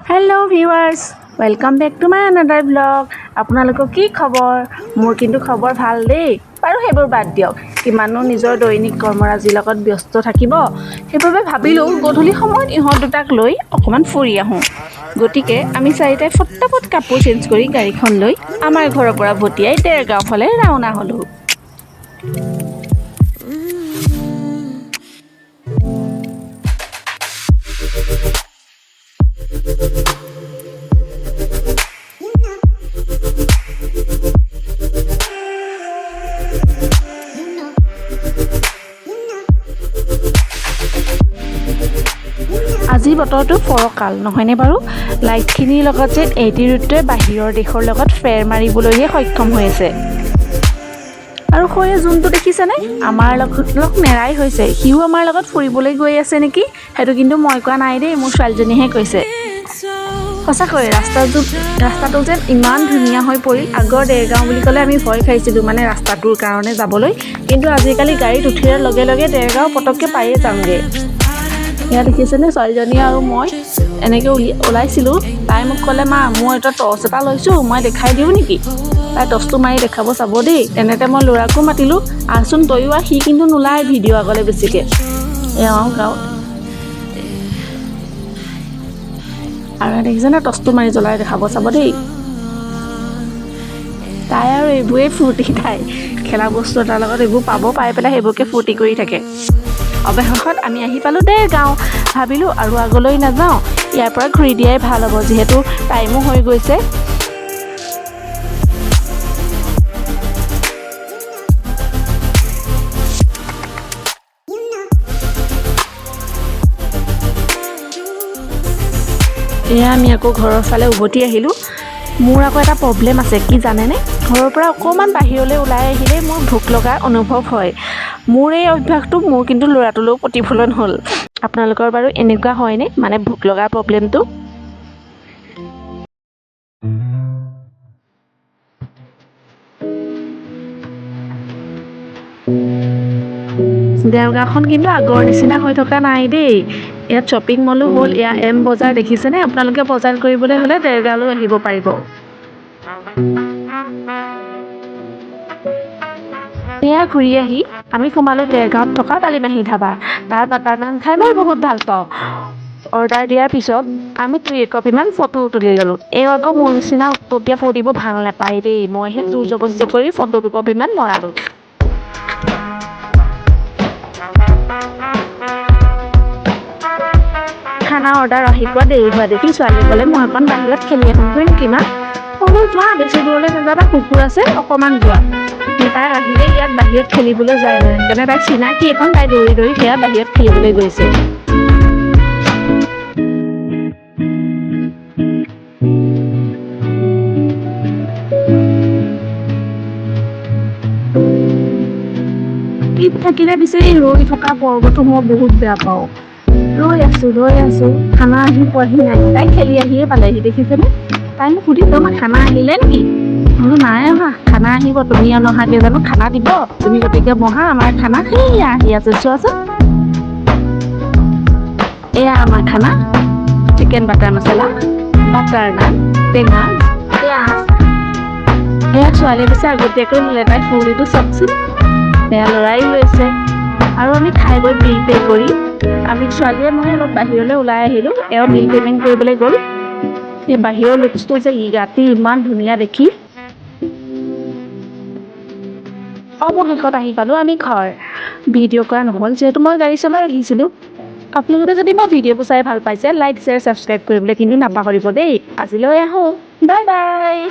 Hello viewers, welcome back to my another vlog. আপোনালোকৰ কি খবৰ? মোৰ কিন্তু খবৰ ভাল দেই। বাৰু, সেইবোৰ বাদ দিয়ক। কিমাননো নিজৰ দৈনিক কৰ্মৰাজিৰ লগত ব্যস্ত থাকিব। সেইবাবে ভাবিলোঁ, গধূলি সময়ত ইহঁত দুটাক লৈ অকণমান ফুৰি আহোঁ। গতিকে আমি চাৰিটাই ফটাফট কাপোৰ চেঞ্জ কৰি গাড়ীখন লৈ আমাৰ ঘৰৰ পৰা ভটিয়াই দেৰগাঁও ফালে ৰাওনা হ'লোঁ। আজি বতৰটো ফৰকাল, নহয়নে বাৰু? লাইটখিনিৰ লগত যেন এইটি ৰোডটোৱে বাহিৰৰ দেশৰ লগত ফেৰ মাৰিবলৈহে সক্ষম হৈ আছে। আৰু সৈ যোনটো দেখিছেনে, আমাৰ লগত লগ নেৰাই হৈছে। সিও আমাৰ লগত ফুৰিবলৈ গৈ আছে নেকি? সেইটো কিন্তু মই কোৱা নাই দেই, মোৰ ছোৱালীজনীহে কৈছে। সঁচাকৈ ৰাস্তাটো যেন ইমান ধুনীয়া হৈ পৰিল। আগৰ দেৰগাঁও বুলি ক'লে আমি ভয় খাইছিলোঁ, মানে ৰাস্তাটোৰ কাৰণে যাবলৈ। কিন্তু আজিকালি গাড়ীত উঠিয়াৰ লগে লগে দেৰগাঁও পটককৈ পায়ে যাওঁগৈ। ইয়াত দেখিছেনে, ছোৱালীজনী আৰু মই এনেকৈ ওলাইছিলোঁ। তাই মোক ক'লে, "মা, মই এটা টৰ্চ এটা লৈছোঁ, মই দেখাই দিওঁ নেকি?" তাই টৰ্চটো মাৰি দেখাব, চাব দেই। তেনেতে মই ল'ৰাকো মাতিলোঁ, "আহচোন, তয়ো আহ।" সি কিন্তু নোলায় ভিডিঅ' আগলৈ বেছিকৈ। এওঁ গাঁৱত আৰু দেখিছেনে, টৰ্চটো মাৰি জ্বলাই দেখাব, চাব দেই। তাই আৰু এইবোৰেই ফূৰ্তি। তাই খেলা বস্তু এটাৰ লগত এইবোৰ পাব পাই পেলাই সেইবোৰকে ফূৰ্তি কৰি থাকে। অৱশেষত আমি আহি পালোঁ দেৰগাঁও। ভাবিলোঁ আৰু আগলৈ নাযাওঁ, ইয়াৰ পৰা ঘূৰি দিয়াই ভাল হ'ব, যিহেতু টাইমো হৈ গৈছে। এয়া আমি আকৌ ঘৰৰ ফালে উভতি আহিলোঁ। মোৰ আকৌ এটা প্ৰব্লেম আছে, কি জানেনে? ঘৰৰ পৰা অকণমান বাহিৰলৈ ওলাই আহিলেই মোৰ ভোক লগা অনুভৱ হয়। মোৰ এই অভ্যাসটো মোৰ কিন্তু ল'ৰাটোলৈও প্ৰতিফলন হ'ল। আপোনালোকৰ বাৰু এনেকুৱা হয়নে, মানে ভোক লগাৰ প্ৰব্লেমটো? দেৰগাঁওখন কিন্তু আগৰ নিচিনা হৈ থকা নাই দেই। ইয়াত শ্বপিং মলো হ'ল। এয়া এম বজাৰ দেখিছেনে? আপোনালোকে বজাৰ কৰিবলৈ হ'লে দেৰগাঁৱলৈ আহিব পাৰিব। এয়া ঘূৰি আহি আমি সোমালোঁ দেৰগাঁৱত থকা বালিমাহী ধাবা। তাৰ বাটাৰ নান খাই মই বহুত ভাল পাওঁ। অৰ্ডাৰ দিয়াৰ পিছত আমি দুই একপিমান ফটো তুলি ল'লোঁ। এওঁ আকৌ মোৰ নিচিনা উৎপতীয়া ফূৰ্তিবোৰ ভাল নাপায় দেই। মইহে জোৰ জবস্তি কৰি ফটো দুকপিমান মৰালোঁ। খানা অৰ্ডাৰ আহি পোৱা দেৰি হোৱা দেখি ছোৱালীয়ে ক'লে, "মই অকণ বাহিৰত খেলি আহোঁগৈ নেকি মা?" মই বোলো, "যোৱা, বেছি দূৰলৈ নাযাবা, কুকুৰ আছে, অকণমান যোৱা।" তাই আহিলে ইয়াত বাহিৰত খেলিবলৈ যায় মানে। সেইকাৰণে তাইক চিনাকি এখন, তাই দৌৰি দৌৰি সেয়া বাহিৰত খেলিবলৈ গৈছে। ঈদ থাকিলে পিছে এই ৰৈ থকা পৰ্বটো মই বহুত বেয়া পাওঁ। ৰৈ আছো, ৰৈ আছো, খানা আহি পোৱাহি নাই। তাই খেলি আহিয়ে পালেহি, দেখিছেনে? তাই মোক সুধিছে, "মা, খানা আহিলে নেকি?" বোলো, "নাই অহা, খানা আহিব। তুমি আৰু নহাকে জানো খানা দিব? তুমি গতিকে বহা।" আমাৰ খানা সেইয়া আহি আছে, চোৱাচোন। এয়া আমাৰ খানা, চিকেন বাটাৰ মছলা, বাটাৰ নান, টেঙা, পিঁয়াজ। এয়া ছোৱালীয়ে পিছে আগতীয়াকৈ ল'লে, তাই ফূৰ্তিটো চাওকচোন। এয়া ল'ৰাইও লৈছে। আৰু আমি খাই বৈ বিল পে' কৰি আমি ছোৱালীয়ে মই অলপ বাহিৰলৈ ওলাই আহিলোঁ। এওঁ বিল পে'মেণ্ট কৰিবলৈ গ'ল। এই বাহিৰৰ লুকছটো যে ৰাতি ইমান ধুনীয়া দেখি। অৱশেষত আহি পালোঁ আমি ঘৰ। ভিডিঅ' কৰা নহ'ল, যিহেতু মই গাড়ী চলাই আহিছিলোঁ। আপোনালোকে যদি মোৰ ভিডিঅ'বোৰ চাই ভাল পাইছে, লাইক, শ্বেয়াৰ, ছাবস্ক্ৰাইব কৰিবলৈ কিন্তু নাপাহৰিব দেই। আজিলৈ আহোঁ, বাই বাই।